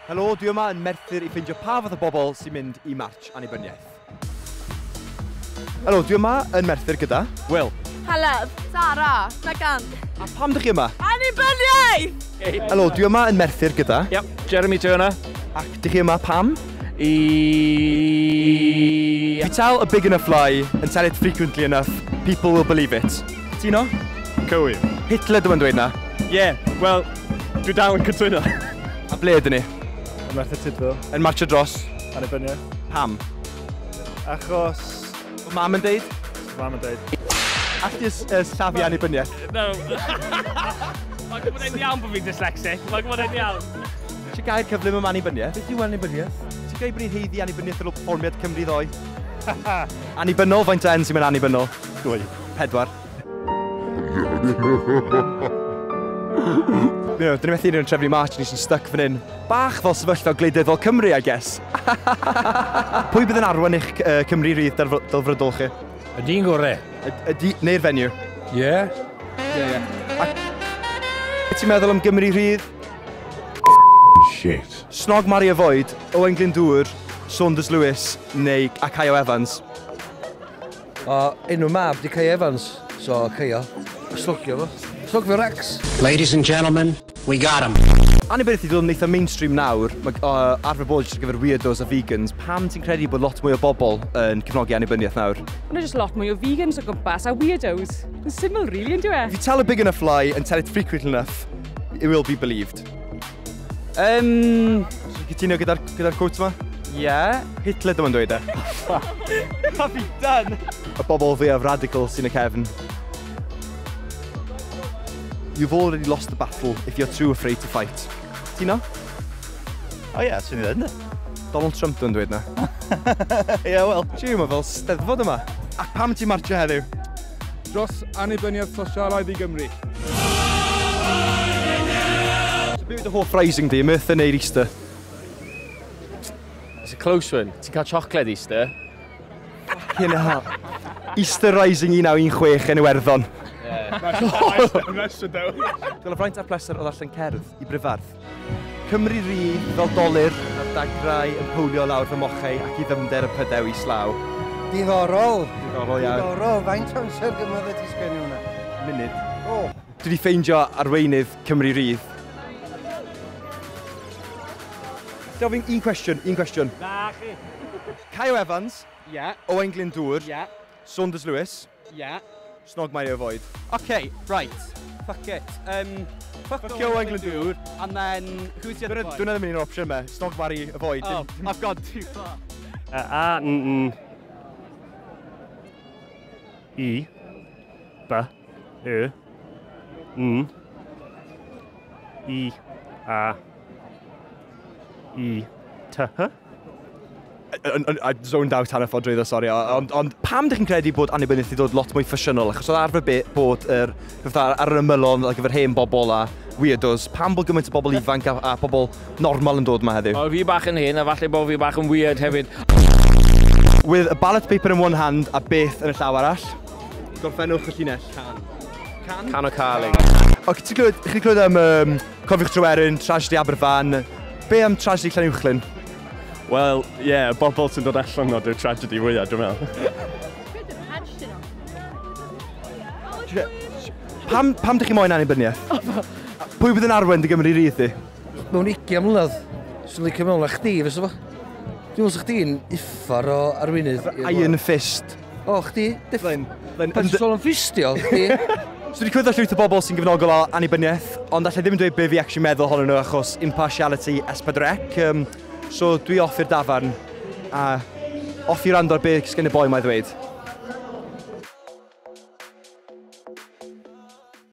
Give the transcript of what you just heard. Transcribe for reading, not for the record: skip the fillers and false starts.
Helo, dwi yma yn Merthyr i ffeindio pa fath o bobl sy'n mynd i March Annibyniaeth. Helo, dwi yma yn Merthyr gyda Will. Heledd. Sara. Megan. A pam dych chi yma? Annibyniaeth! Helo, dwi yma yn Merthyr gyda... Yep, Jeremy Turner. Ac dych chi yma pam? I... If you tell a big enough lie and tell it frequently enough, people will believe it. Tino? Cywir. Hitler dwi'n dweud na. Yeah, wel, dwi dal yn cytuno. A ble ydyn ni? Yn Merthyr Tudful. Yn marcho dros? Annibyniaeth. Pam? Achos... Mae mam yn deud? Mam yn deud. Alli di sillafu annibyniaeth? No. Mae'n gwybod yn iawn bod fi'n dyslexic. Mae'n gwybod yn iawn. Ti'n gair cyflym am annibyniaeth? Beth yw annibyniaeth? Ti'n gael bod ni'n haeddu annibyniaeth ar ôl perfformiad Cymru ddoe? Annibynnol, faint o N sy'n mynd annibynnol? 2. 4. You know, dyn ni methu un o'r trefnu march, ni sy'n stuck fan hyn. Bach fel sefyllfa gwleidyddol Cymru, I guess. Pwy bydd yn arwain eich Cymru Rydd delfrydol chi? Y dyn gore. Y neu'r fenyw? Ie. Ie, ie. A beth ti'n meddwl am Gymru Rydd? Shit. Snog Marry Avoid, Owain Glyndŵr, Saunders Lewis neu a Caio Evans? O, enw mab di Caio Evans, so Caio. Slogio fo. Slogio Rex. Ladies and gentlemen, we got him. Annibyniaeth i ddod yn eitha mainstream nawr, mae arfer bod jyst ar gyfer weirdos a vegans. Pam ti'n credu bod lot mwy o bobl yn cefnogi annibyniaeth nawr? Mae yna just lot mwy o vegans o gwmpas a weirdos. Yn syml, really, yn dyw e? If you tell a big enough lie and tell it frequently enough, it will be believed. Ti'n cytuno gyda'r quote yma? Yeah. Hitler ddim yn dweud e. Have you done? Y bobl fwyaf radical sy'n y cefn. You've already lost the battle if you're too afraid to fight. Tino? O ie, swn i ddweud, ynddi? Donald Trump dwi'n dweud na. Ie, wel. Jiw, mae fel steddfod yma. A pam ti'n marcio heddiw? Dros annibyniaeth sosialaidd i Gymru. So beth yw dy hoff rising di, Merthyr neu'r Easter? It's a close one. Ti'n cael chocolate Easter? Fucking hell. Easter Rising 1916 yn Iwerddon. Dwi'n fraint a'r pleser o ddarllen cerdd i Bryfardd. Cymru rydd fel dolur a'r dagrau yn powlio lawr fy mochau ac i ddyfnder y pydew islaw. Diddorol. Diddorol iawn. Diddorol. Faint amser gymodd e ti sgwennu hwnna? Munud. O. Dwi wedi ffeindio arweinydd Cymru Rydd. Gofyn un cwestiwn, un cwestiwn. Na chi. Caio Evans. Yeah. Owain Glyndŵr. Yeah. Saunders Lewis. Yeah. Snog Marry Avoid. Okay, right. Fuck it. Fuck Owain Glyndŵr. And then, who's the other boy? Dwi'n ddim yn un opsiwn me. Snog Marry Avoid. Oh, I've gone too far. A, N, N, I, B, E, N, I, A, I, T, H. I zoned out hanner ffordd drwyddo, sori. Ond pam dych chi'n credu bod annibyniaeth wedi dod lot mwy ffasiynol? Achos oedd arfer bod yr, fatha, ar yr ymylon ar gyfer hen bobl a weirdos, pam bod gymaint o bobl ifanc a pobl normal yn dod yma heddiw? O, fi bach yn hyn, a falle bod fi bach yn weird hefyd. With a ballot paper in one hand a beth yn y llaw arall. Gorffennwch y llinell. Can. Can? Can o Carling. O, chi clywed am Cofiwch Tryweryn, Tragedy Aberfan. Be am Tragedy Llanuwchllyn? Wel, ie, yeah, y bobl sy'n dod allan o di'r tragedy fwyaf, dwi'n meddwl. Pam dych chi moyn annibyniaeth? Pwy bydd yn arwain dy Gymru Rydd di? Mewn 20 mlynedd, swn i'n licio mewn â chdi, fysa fo. Dwi'n meddwl sa chdi'n uffar o arweinydd. Iron Fist. O, chdi? Pan ti'n sôn am ffistio, chdi? So dwi wedi cwrdd â llwyth o bobl sy'n gefnogol o annibyniaeth, ond allai ddim dweud be fi actually meddwl ohonyn nhw achos impartiality S4C. So dwi off i'r dafarn a off i wrando ar beth sgen y boi 'ma i ddweud.